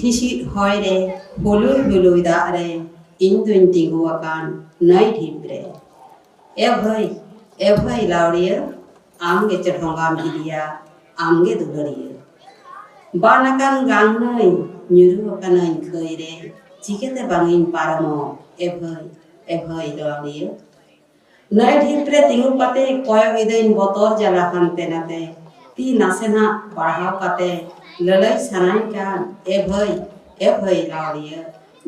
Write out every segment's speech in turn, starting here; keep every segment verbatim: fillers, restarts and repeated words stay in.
ᱦᱤᱥᱤᱫ ᱦᱚᱭ ᱨᱮ, ᱦᱩᱞᱩᱭ ᱦᱩᱞᱩᱭ ᱫᱟᱜ ᱨᱮ, ᱤᱧ ᱫᱩᱧ ᱛᱤᱸᱜᱩ ᱟᱠᱟᱱ ᱱᱟᱹᱭ ᱰᱷᱤᱯ ᱨᱮ᱾ ᱮ ᱵᱷᱟᱹᱭ, ᱮ ᱵᱷᱟᱹᱭ ᱞᱟᱣᱲᱤᱭᱟᱹ, ᱟᱢ ᱜᱮ ᱪᱚ ᱰᱷᱚᱸᱜᱟᱢ ᱤᱫᱤᱭᱟ, ᱟᱢ ᱜᱮ ᱫᱩᱞᱟᱹᱲᱤᱭᱟᱹ᱾ ᱵᱟᱱ ᱟᱠᱟᱱ ᱜᱟᱝ ᱱᱟᱹᱭ, ᱧᱩᱨᱩ ᱟᱠᱟᱱᱟᱹᱧ ᱠᱷᱟᱹᱭ ᱨᱮ, ᱪᱤᱠᱟᱹᱛᱮ ᱵᱟᱝ ᱤᱧ ᱯᱟᱨᱚᱢᱚᱜ, ᱮ ᱵᱷᱟᱹᱭ, ᱮ ᱵᱷᱟᱹᱭ ᱞᱟᱣᱲᱤᱭᱟᱹ᱾ ᱱᱟᱹᱭ ᱰᱷᱤᱯ ᱨᱮ ᱛᱤᱸᱜᱩ ᱠᱟᱛᱮ ᱠᱚᱭᱚᱜ ᱤᱫᱟᱹᱧ ᱵᱚᱛᱚᱨ ᱡᱟᱞᱟ ᱦᱟᱱᱛᱮ ᱱᱟᱛᱮ᱾ ᱛᱤ ᱱᱟᱥᱮᱱᱟᱜ ᱵᱟᱲᱦᱟᱣ ᱠᱟᱛᱮ ᱞᱟᱹᱞᱟᱹᱭ ᱥᱟᱱᱟᱧ ᱠᱟᱱ, ᱮ ᱵᱷᱟᱹᱭ, ᱮ ᱵᱷᱟᱹᱭ ᱞᱟᱣᱲᱤᱭᱟᱹ,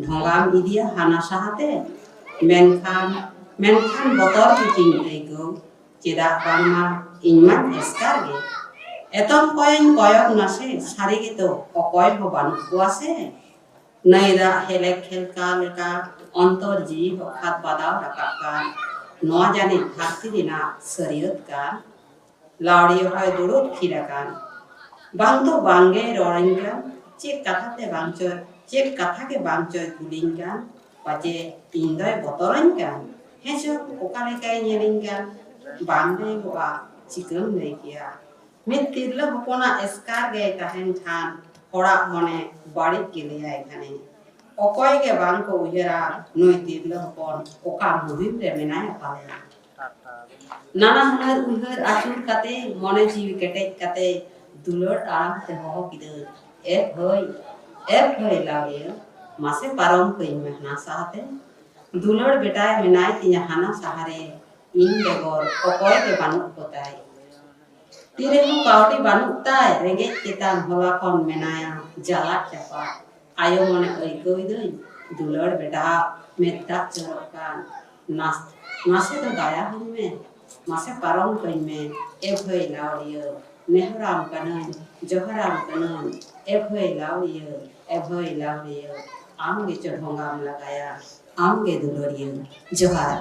ᱰᱷᱚᱸᱜᱟᱢ ᱤᱫᱤᱭᱟ ᱦᱟᱱᱟ ᱥᱟᱦᱟᱛᱮ? ᱢᱮᱱᱠᱷᱟᱱ, ᱢᱮᱱᱠᱷᱟᱱ ᱵᱚᱛᱚᱨ ᱜᱮᱪᱤᱧ ᱟᱹᱭᱠᱟᱹᱣ, ᱪᱮᱫᱟᱜ ᱵᱟᱝᱢᱟ ᱤᱧ ᱢᱟᱧ ᱮᱥᱠᱟᱨ ᱜᱮ᱾ ᱮᱛᱚᱢ ᱠᱚᱭᱚᱧ ᱠᱚᱭᱚᱜ ᱱᱟᱥᱮ, ᱥᱟᱹᱨᱤ ᱜᱮᱛᱚ ᱚᱠᱚᱭ ᱦᱚᱸ ᱵᱟᱹᱱᱩᱜ ᱠᱚᱣᱟ ᱥᱮ᱾ ᱱᱟᱹᱭ ᱫᱟᱜ ᱦᱮᱞᱮᱠ ᱦᱮᱞᱠᱟᱣ ᱞᱮᱠᱟ ᱚᱱᱛᱚᱨ ᱡᱤᱣᱤ ᱦᱚᱠᱷᱟᱛ ᱵᱟᱫᱟᱣ ᱨᱟᱠᱟᱵ ᱠᱟᱱ᱾ ᱱᱚᱣᱟ ᱡᱟᱹᱱᱤᱡ ᱫᱷᱟᱹᱨᱛᱤ ᱨᱮᱱᱟᱜ ᱥᱟᱹᱨᱭᱟᱹᱛ ᱠᱟᱱ᱾ ᱞᱟᱣᱲᱤᱭᱟᱹ ᱦᱚᱸᱭ ᱫᱩᱲᱩᱵ ᱛᱷᱤᱨ ᱟᱠᱟᱱ᱾ ᱵᱟᱝ ᱫᱚ ᱵᱟᱝ ᱜᱮᱭ ᱨᱚᱲᱟᱹᱧ ᱠᱟᱱ, ᱪᱮᱫ ᱠᱟᱛᱷᱟ ᱛᱮ ᱵᱟᱝ ᱪᱚᱭ, ᱪᱮᱫ ᱠᱟᱛᱷᱟ ᱜᱮ ᱵᱟᱝ ᱪᱚᱭ ᱠᱩᱞᱤᱧ ᱠᱟᱱ᱾ ᱯᱟᱪᱮ ᱤᱧ ᱫᱚᱭ ᱵᱚᱛᱚᱨᱟᱹᱧ ᱠᱟᱱ᱾ ᱦᱮᱸ ᱪᱚ, ᱚᱠᱟ ᱞᱮᱠᱟᱭ ᱧᱮᱞᱤᱧ ᱠᱟᱱ? ᱵᱟᱝ ᱞᱟᱹᱭᱚᱜᱼᱟ, ᱪᱤᱠᱟᱹᱢ ᱞᱟᱹᱭ ᱠᱮᱭᱟ? ᱢᱤᱫ ᱛᱤᱨᱞᱟᱹ ᱦᱚᱯᱚᱱᱟᱜ ᱮᱥᱠᱟᱨ ᱜᱮᱭ ᱛᱟᱦᱮᱱ ᱠᱷᱟᱱ, ᱦᱚᱲᱟᱜ ᱢᱚᱱᱮ ᱵᱟᱹᱲᱤᱡ ᱜᱮ ᱞᱟᱹᱭᱟᱭ ᱠᱷᱟᱱᱮ᱾ ᱚᱠᱚᱭ ᱜᱮ ᱵᱟᱝ ᱠᱚ ᱩᱭᱦᱟᱹᱨᱟ, ᱱᱩᱭ ᱛᱤᱨᱞᱟᱹ ᱦᱚᱯᱚᱱ ᱚᱠᱟ ᱢᱩᱦᱤᱢ ᱨᱮ ᱢᱮᱱᱟᱭᱟ ᱯᱟᱞᱮ᱾ ᱱᱟᱱᱟ ᱦᱩᱱᱟᱹᱨ ᱩᱭᱦᱟᱹᱨ ᱟᱹᱪᱩᱨ ᱠᱟᱛᱮ, ᱢᱚᱱᱮ ᱡᱤᱣᱤ ᱠᱮᱴᱮᱡ ᱠᱟᱛᱮ, ᱫᱩᱞᱟᱹᱲ ᱟᱲᱟᱝ ᱛᱮ ᱦᱚᱦᱚ ᱠᱤᱫᱟᱹᱧ, ᱮ ᱵᱷᱟᱹᱭ, ᱮ ᱵᱷᱟᱹᱭ ᱞᱟᱣᱲᱤᱭᱟᱹ, ᱢᱟᱥᱮ ᱯᱟᱨᱚᱢ ᱠᱟᱹᱧ ᱢᱮ ᱦᱟᱱᱟ ᱥᱟᱦᱟᱛᱮ᱾ ᱫᱩᱞᱟᱹᱲ ᱵᱮᱴᱟᱭ ᱢᱮᱱᱟᱭ ᱛᱤᱧᱟ ᱦᱟᱱᱟ ᱥᱟᱦᱟᱨᱮ, ᱤᱧ ᱵᱮᱜᱚᱨ ᱚᱠᱚᱭ ᱜᱮ ᱵᱟᱹᱱᱩᱜ ᱠᱚᱛᱟᱭ᱾ ᱛᱤᱨᱮᱦᱚᱸ ᱠᱟᱹᱣᱰᱤ ᱵᱟᱹᱱᱩᱜ ᱛᱟᱭ, ᱨᱮᱸᱜᱮᱡ ᱛᱮᱛᱟᱝ ᱦᱚᱞᱟ ᱠᱷᱚᱱ ᱢᱮᱱᱟᱭᱟ ᱡᱟᱞᱟᱫ ᱪᱟᱯᱟᱫ᱾ ᱟᱭᱳ ᱢᱚᱱᱮ ᱟᱹᱭᱠᱟᱹᱣ ᱮᱫᱟᱹᱧ, ᱫᱩᱞᱟᱹᱲ ᱵᱮᱴᱟᱣᱟᱜ ᱢᱮᱫ ᱫᱟᱜ ᱡᱚᱨᱚᱜ ᱠᱟᱱ᱾ ᱱᱟᱥ-, ᱱᱟᱥᱮ ᱫᱚ ᱫᱟᱭᱟ ᱟᱹᱧ ᱢᱮ, ᱢᱟᱥᱮ ᱯᱟᱨᱚᱢ ᱠᱟᱹᱧ ᱢᱮ, ᱮ ᱵᱷᱟᱹᱭ ᱞᱟᱣᱲᱤᱭᱟᱹ᱾ ᱱᱮᱦᱚᱨᱟᱢ ᱠᱟᱹᱱᱟᱹᱧ, ᱡᱚᱦᱟᱨᱟᱢ ᱠᱟᱹᱱᱟᱹᱧ, ᱮ ᱵᱷᱟᱹᱭ ᱞᱟᱣᱲᱤᱭᱟᱹ, ᱮ ᱵᱷᱟᱹᱭ ᱞᱟᱣᱲᱤᱭᱟᱹ᱾ ᱟᱢ ᱜᱮᱪᱚ ᱰᱷᱚᱸᱜᱟᱢ ᱞᱟᱜᱟᱭᱟ, ᱟᱢ ᱜᱮ ᱫᱩᱞᱟᱹᱲᱤᱭᱟᱹ᱾ ᱡᱚᱦᱟᱨ᱾